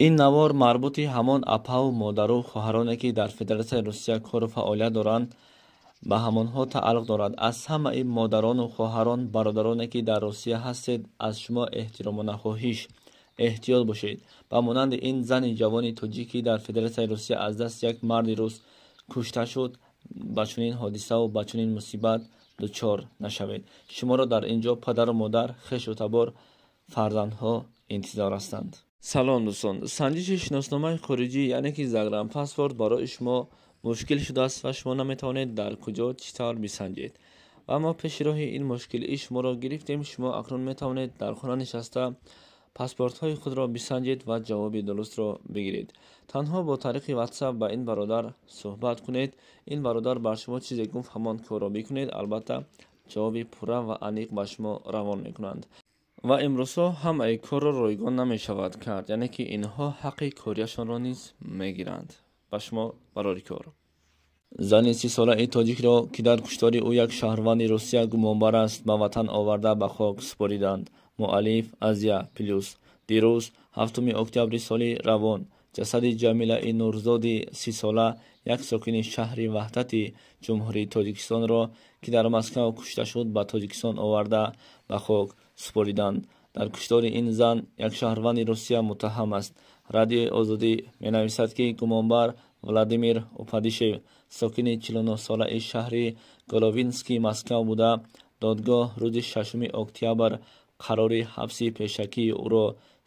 Ин навор марбути ҳамон апаву модару хоҳароне, ки дар Федератсияи Русия кору фаъолият доранд, ба ҳамонҳо тааллуқ дорад. Аз ҳамаи модарону хоҳарон, бародароне, ки дар Русия ҳастед, аз шумо эҳтиромона хоҳиш: эҳтиёт бошед. Ба монанди ин зани ҷавони тоҷик, ки дар Федератсияи Русия аз дасти як марди рус кушта шуд, ба чунин ҳодисаву ба чунин мусибат дучор нашавед. Шуморо дар ин ҷо падару модар, хешу табор, фарзандҳо интизор ҳастанд. Салом, дӯстон! Санҷиши шиносномаи хориҷӣ, яъне ки загранпаспорт, барои шумо мушкил шудааст ва шумо наметавонед дар куҷо, чӣ тавр бисанҷед. Ва мо пеши роҳи ин мушкилии шуморо гирифтем. Шумо акнун метавонед дар хона нишаста паспортҳои худро бисанҷед ва ҷавоби дурустро бигиред. Танҳо бо тариқи WhatsApp ба ин бародар суҳбат кунед. Ин бародар бар шумо чизе гуфт, ҳамон корро бикунед. Албатта, ҷавоби пурра ва аниқ ба шумо равон мекунанд. Ва имрӯзҳо ҳамаи корро ройгон намешавад кард, яъне ки инҳо ҳаққи кориашонро низ мегиранд. Ба шумо барори кор. Зани 30-солаи тоҷикро, ки дар куштори ӯ як шаҳрванди Русия гумонбар аст, ба ватан оварда ба хок супориданд. Муаллиф Азия Плюс. Дирӯз, 7 октябри соли равон, ҷасади Ҷамилаи Нурзоди 30-сола, як сокини шаҳри Ваҳдати Ҷумҳурии Тоҷикистонро, ки дар Москав кушта шуд, ба Тоҷикистон оварда ба хок супориданд. Дар куштори ин зан як шаҳрванди Русия муттаҳам аст. Радиои Озодӣ менависад, ки гумонбар Владимир Упадишев сокини 49-солаи шаҳри Головински Москав буда, додгоҳ рӯзи 6 октябр қарори ҳабси пешакии ӯро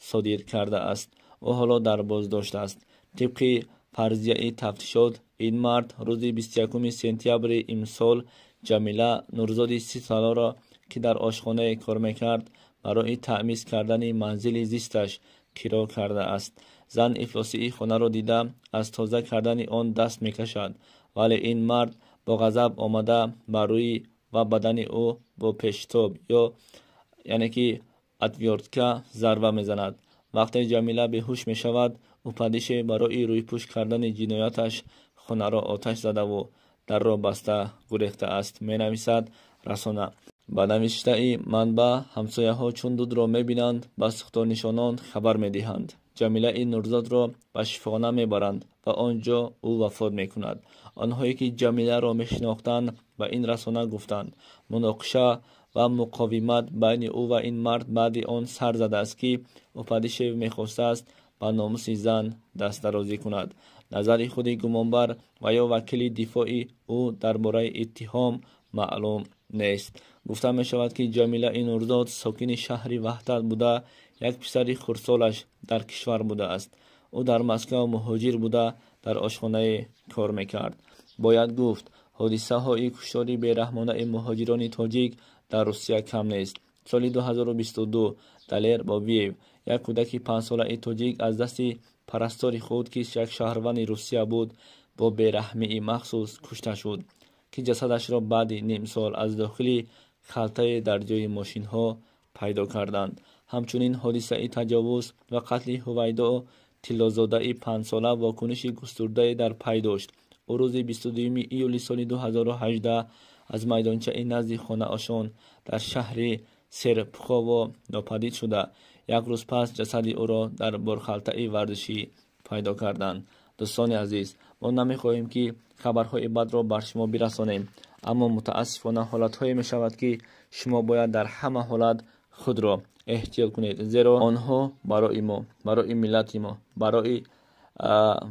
содир кардааст. Ӯ ҳоло дар боздошт аст. Тибқи фарзияи тафтишот, ин мард рӯзи 21 сентябри имсол Ҷамила Нурзоди 30-соларо, ки дар ошхонае кор мекард, барои таъмиз кардани манзили зисташ киро кардааст. Зан ифлосии хонаро дида, аз тоза кардани он даст мекашад, вале ин мард бо ғазаб омада, бар рӯи ва бадани ӯ бо пештоб ё яъне ки отвёртка зарба мезанад. Вақте Ҷамила беҳуш мешавад, Упадишев барои рӯйпӯш кардани ҷинояташ хонаро оташ задаву дарро баста гурехтааст, менависад расона. Ба навиштаи манбаъ, ҳамсояҳо чун дудро мебинанд, ба сӯхторнишонон хабар медиҳанд, Ҷамилаи Нурзодро ба шифохона мебаранд ва он ҷо ӯ вафот мекунад. Онҳое, ки Ҷамиларо мешинохтанд, ба ин расона гуфтанд, муноқиша ва муқовимат байни ӯ ва ин мард баъди он сар задааст, ки Упадишев мехостааст ба номуси зан дастдарозӣ кунад. Назари худи гумонбар ва ё вакили дифои ӯ дар бораи иттиҳом маълум нест. Гуфта мешавад, ки Ҷамилаи Нурзод сокини шаҳри Ваҳдат буда, як писари хурдсолаш дар кишвар будааст. Ӯ дар Москав муҳоҷир буда, дар ошхонае кор мекард. Бояд гуфт, ҳодисаҳои куштори бераҳмонаи муҳоҷирони тоҷик дар Русия кам нест. Соли 2022 Далер Бобиев, як кӯдаки 5-солаи тоҷик, аз дасти парастори худ, ки як шаҳрванди Русия буд, бо бераҳмии махсус кушта шуд, ки ҷасадашро баъди нимсол аз дохили халтае дар ҷои мошинҳо пайдо карданд. Ҳамчунин ҳодисаи таҷовуз ва қатли Ҳувайдо Тиллозодаи 5-сола вокуниши густурдае дар пай дошт. Ӯ рӯзи 22 июли соли 2018 аз майдончаи назди хонаашон дар шаҳри Серпухово нопадид шуда, як рӯз пас ҷасади ӯро дар борхалтаи варзишӣ пайдо карданд. Дӯстони азиз, мо намехоҳем, ки хабарҳои бадро бар шумо бирасонем, аммо мутаассифона ҳолатҳое мешавад, ки шумо бояд дар ҳама ҳолат худро эҳтиёт кунед, зеро онҳо барои мо, барои миллати мо, барои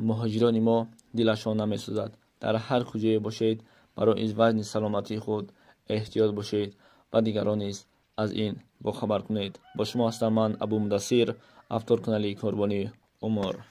муҳоҷирони мо дилашон намесӯзад. Дар ҳар куҷое бошед, барои вазни саломатии худ эҳтиёт бошед ва дигарон низ аз ин бохабар кунед. Бо шумо ҳастам ман, Абу Мудассир, автор канали Корбони Умр.